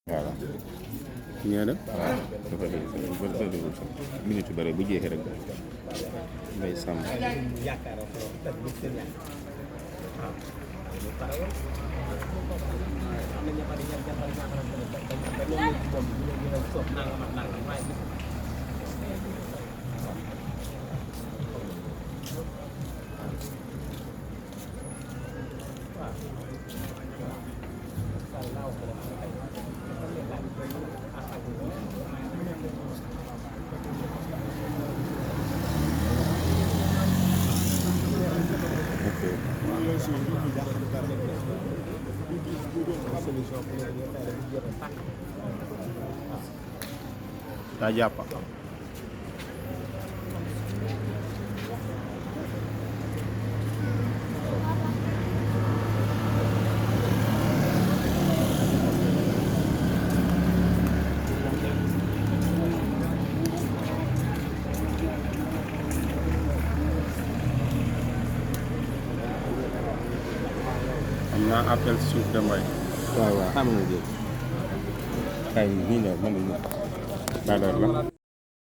voilà. ñu ngi def. waaw dafa déglu sax minute yu bëri bu jeexee rek ngay sàmm. daa jàpp. am naa appel suuf de mbay. waaw waaw xam nga jël. xëy na bii la man la